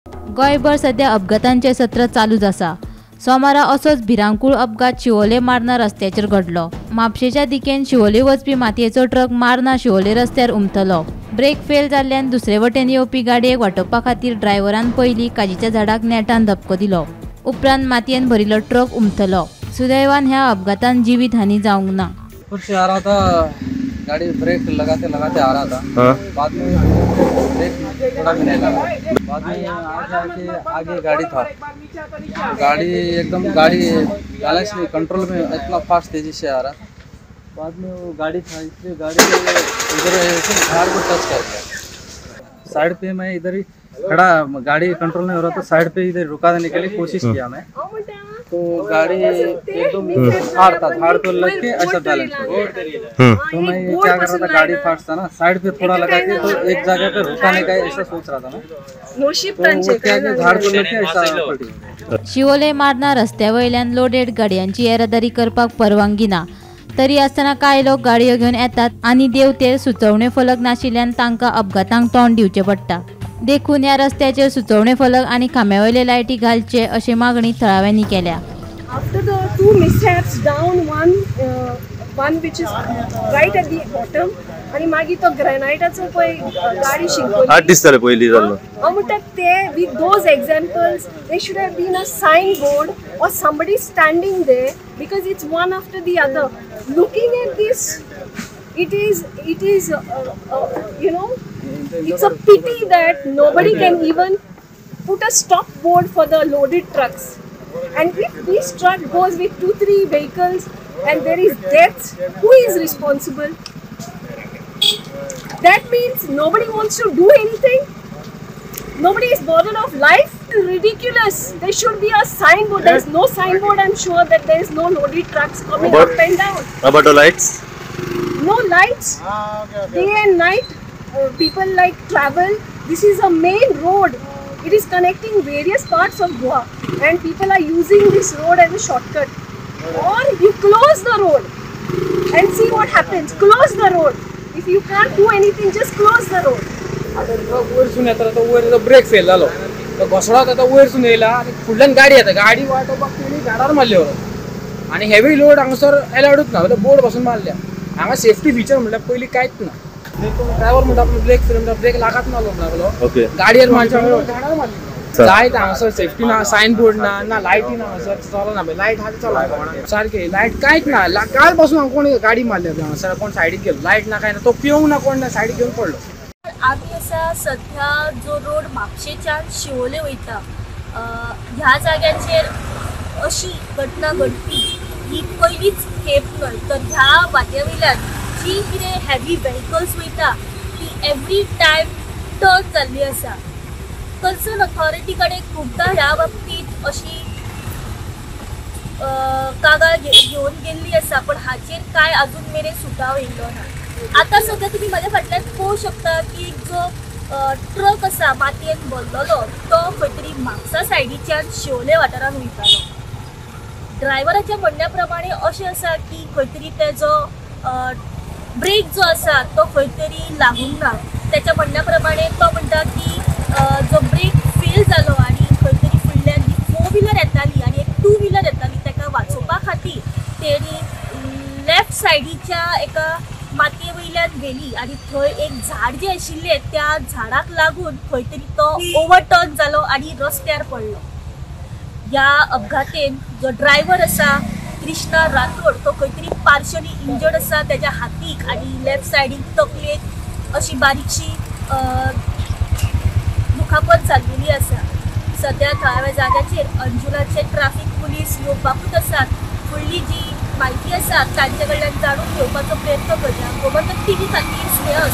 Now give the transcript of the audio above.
गोंयभर सध्या अपघातांचे सत्र चालूच आसा. सोमारा असोच भिरांकूळ अपघात शिवोले मार्ना रस्त्याचेर घडलो. म्हापशेच्या दिकेन शिवोले वचपी मातयेचो ट्रक मार्ना शिवोले रस्त्यार उमथलो. ब्रेक फेल जाल्ल्यान दुसरे वटेन येवपी गाडयेक वाटोवपा खातीर ड्रायव्हरान पयलीं काजीच्या झाडाक नेटान धपको दिलो. उपरांत मातयेन भरिल्लो ट्रक उमथलो. सुदैवान ह्या अपघातान जीवित हानी जावंक ना. आ रहा था, गाड़ी ब्रेक लगाते लगाते आ रहा था. बाद में ब्रेक थोड़ा भी नहीं लगा. बाद में आगे आके आगे गाड़ी था, गाड़ी एकदम गाड़ी बैलेंस नहीं, कंट्रोल में इतना फास्ट तेजी से आ रहा. बाद में वो गाड़ी था, इसलिए गाड़ी इधर झाड़ को टच कर दिया. साइड पे मैं इधर ही खड़ा, गाड़ी कंट्रोल नहीं हो रहा था, साइड पे इधर रुका देने के लिए कोशिश किया मैं, तो गाड़ी एकदम झाड़ था, झाड़ को लग के ऐसा बैलेंस हो गया. तो मैं क्या कर रहा था, गाड़ी फास्ट था ना, साइड पे थोड़ा लगा के तो एक जगह पे रुकाने का ऐसा सोच रहा था मैं, तो वो क्या कि झाड़ को लग के ऐसा पलटी. शिवोले मार्ना रस्त्या वयल्यान लोडेड गाडयांची येरादारी करपाक परवानगी ना, तरी आसतना कांय लोक गाडयो घेवन येतात आनी देंवतेर सुचोवणे फलक नाशिल्ल्यान तांकां अपघातांक तोंड दिवचें पडटा. देखून ह्या रस्त्याचेर सुचोवणे फलक आनी खांब्या वयले लायटी घालचे अशी मागणी थळाव्यांनी केल्या. After the two mishaps down, one which is right at the bottom, आनी मागीर तो ग्रेनायटाचो पळय गाडी शिंकली. 8 दीस जाले पयलीं जाल्लो. हांव म्हणटा ते with those examples there should have been a sign board or somebody standing there, because it's one after the other. Looking at this, it is you know, it's a pity that nobody can even put a stop board for the loaded trucks. And if this truck goes with 2-3 vehicles and there is deaths, who is responsible? That means nobody wants to do anything. Nobody is bothered of life. Ridiculous. There should be a signboard. There is no signboard. I'm sure that there is no loaded trucks coming up and down. About the lights? No lights. Day and night, people like travel. This is a main road. It is connecting various parts of Goa, and people are using this road as a shortcut. Or you close the road and see what happens. Close the road. If you can't do anything, just close the road. आता truck वयरसून येता तो वयर brake fail जालो, तो घसडो तो वयरसून येयला आनी फुडल्यान गाडी येता, गाडी वाटोवपाक तेणी झाडार मारली व्हरोन. आनी हेवी लोड हांगासर एलावडूच ना, बोर्ड पासून मारल्या. हांगा सेफ्टी फिचर म्हणल्यार पयलीं कांयच ना. ड्रायव्हर म्हणटा आपलो ब्रेक फेल म्हणटा, ब्रेक लागत ना लागलो, गाडयेर मारच्या झाडार मारली. जायत हांगासर सेफ्टी ना, सायन बोर्ड ना, ना लायटी ना, हांगासर चलना, लायट आहा चलना सारकें, लायट कांयच ना. काल पासून हांगा कोण गाडी मारली हांगासर, कोण सायडीक गेलो, लायट ना कांय ना, तो पिवंक ना कोण ना, सायडीक घेवन पडलो. आमी आसा सध्या जो रोड म्हापशेच्यान शिवोले वयता ह्या जाग्याचेर अशी घटना घडपी ही पयलीच खेप न्हय, तर ह्या वाट्या वयल्यान जी कितें हेवी व्हेकल्स वयता ती एवरी टायम टर्न जाल्ली आसा. कन्सर्न अथॉरिटी कडेन खुबदां ह्या बाबतींत अशी कागाळ घेवन गेल्ली आसा, पण हाचेर कांय अजून मेरेन सुटाव येयल्लो ना. आतां सध्या तुमी म्हाज्या फाटल्यान पळोवंक शकता की जो ट्रक आसा मातयेन भरलेलो तो खंय तरी म्हापसा सायडीच्यान शिवोले वाठारान वयतालो. ड्रायव्हराच्या म्हणण्या प्रमाणे अशें आसा की खंय तरी तेजो ब्रेक जो आसा तो खंय तरी लागूंक ना. तेच्या म्हणण्या प्रमाणे तो म्हणटा की जो ब्रेक फेल जालो आनी खंय तरी फुडल्यान जी 4 व्हिलर येताली आनी एक 2 व्हिलर येताली ताका वाचोवपा खातीर तेणी लेफ्ट सायडीच्या एका मातये वयल्यान व्हेली आनी थंय एक झाड जें आशिल्लें त्या झाडाक लागून खंय तरी तो ओवरटर्न जालो आनी रस्त्यार पडलो. ह्या अपघातेन जो ड्रायव्हर आसा कृष्णा राठोड तो खंय तरी पार्शली इंजर्ड आसा, तेज्या हातीक आनी लेफ्ट सायडीक तकलेक अशी बारीकशी दुखापत जाल्लेली आसा. सध्या थळाव्या जाग्याचेर अंजुनाचे ट्राफीक पुलीस येवपाकूच आसात. फुडली जी म्हायती आसा तांचे कडल्यान जाणून घेवपाचो प्रयत्न करया. गोमंतक टीव्ही खातीर स्नेहा.